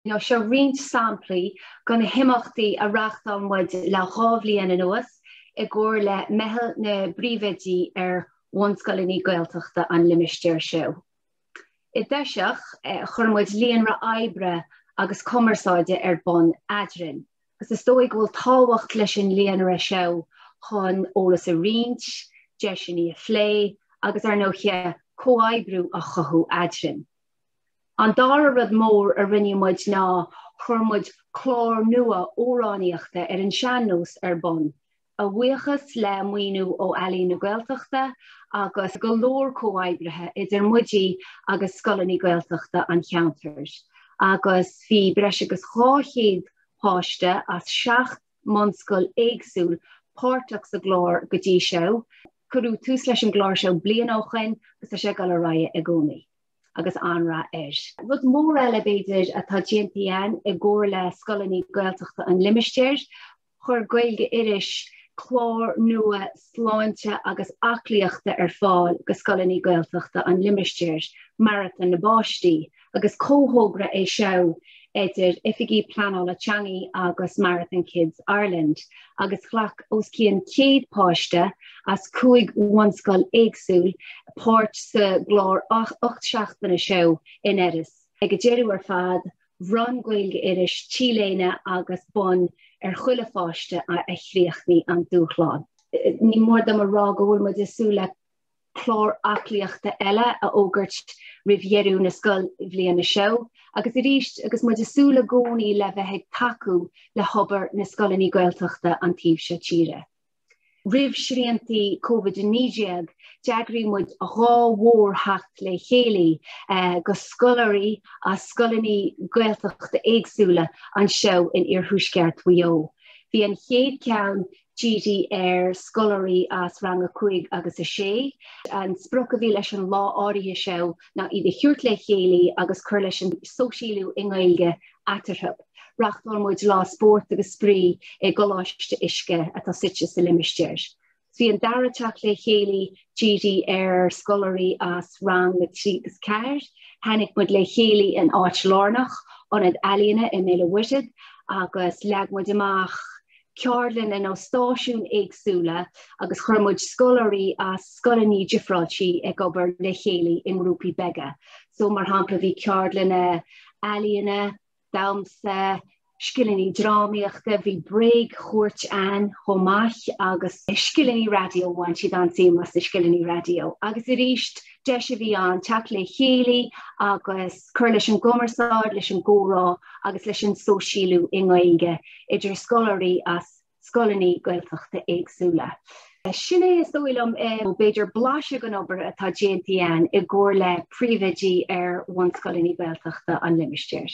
Seo roinnt samplaí de na himeachtaí a reáchtáil muid le 2 bhliain anuas i gcomhar le Meitheal na bPríomhoidí ar Bhunscoileanna Gaeltachta an limistéir seo. I dtoiseach, chuir muid líonra oibre agus cumarsáide ar bun eadrainn, agus is dóigh go bhfuil tábhacht leis an líonra seo chun eolas a roinnt, deiseanna a phlé agus, ar ndóighe, comhoibriú a chothú eadrainn. An dara rud mór a rinne muid ná chuir muid clár nua amhránaíochta ar an sean-nós ar bun, A bhuíochas le maoiniú ó Ealaín na Gaeltachta agus go leor comhoibrithe idir muide agus scoileanna Gaeltachta an cheantair agus bhí breis agus 200 páiste as 7 mbunscoil éagsúil páirteach sa gclár go dtí seo. Cuireadh tús leis an gclár seo bliain ó shoin agus tá sé ag dul ar aghaidh i gcónaí agus an-rath air. Rud mór eile b'fhéidir atá déanta againn i gcomhar le scoileanna Gaeltachta an limistéir, Chuir Gaeilge Iorrais clár nua sláinte agus aclaíochta ar fáil go scoileanna Gaeltachta an limistéir, Maratón na bPáistí, agus comhthogra é seo idir Oifigigh Pleanála Teanga agus Marathon Kids Ireland, agus ghlac os cionn 100 páiste as 5 bhunscoil éagsúil páirt sa gclár 8 seachtaine seo in Iorras. Ag an deireadh ar fad, Bhronn Gaeilge Iorrais T-léine agus bonn ar chuile pháiste a chríochnaigh an dúshlán. Ní mór dom a rá go bhfuil muid ag súil le clár aclaíochta eile a fhógairt roimh dheireadh na scoilbhliana seo agus arís agus muid ag súil i gcónaí le bheith ag tacú le hobair na scoileanna Gaeltachta an taobh seo tíre. Roimh shriantaí Covid-19, d'eagraigh muid 2 mhór-theacht le chéile go scoláirí as scoileanna Gaeltachta éagsúla anseo in iarthuaisceart Mhaigh Eo. Bhí an chéad ceann dírithe ar scoláirí as rang 5 agus 6. An sprioc a bhí leis an lá áirithe seo ná iad a thabhairt le chéile agus cur leis an sóisialú i nGaeilge eatarthu. Reáchtáil muid lá spóirt agus spraoi i gColáiste Uisce atá suite sa limistéar. Bhí an dara teacht le chéile dírithe ar scoláirí as rang 3 agus 4. Tháinig muid le chéile in áit lárnach, Ionad Ealaíona i mBéal an Mhuirthead, agus leag muid amach ceardlanna nó stáisiúin éagsúla agus chuir muid scoláirí as scoileanna difreáilte ag obair le chéile i ngrúpaí beaga. So mar shampla bhí ceardlanna ealaíona, damhsa, scileanna drámaíochta, bhí bréagchúirt ann chomh maith agus scileanna raidió, bhain siad an-suim as na scileanna raidió. Agus arís deis a bhí ann teacht le chéile agus cur leis an gcumarsáid, leis an gcomhrá agus leis an sóisialú i nGaeilge idir scoláirí as scoileanna Gaeltachta éagsúla. Sin é, is dóigh liom, b'fhéidir blaiseadh den obair atá déanta againn i gcomhar le príomhoidí ar bhunscoileanna Gaeltachta an limistéir.